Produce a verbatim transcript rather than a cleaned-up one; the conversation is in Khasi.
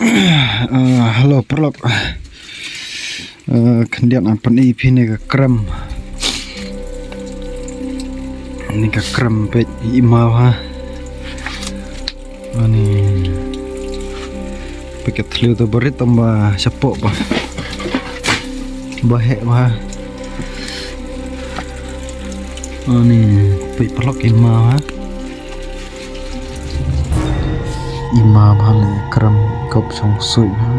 Ah, hello, paralok. Ah, khyndiat ngan pyni ïa phi ne ka krem. Ne ka krem peit i ma ha. Ani. Peit ka thliew te ba rit tang ba shapoh ba. Ba heh ba. Ani, peit paralok i ma ha. I ma ba ne krem kop shong sui ha.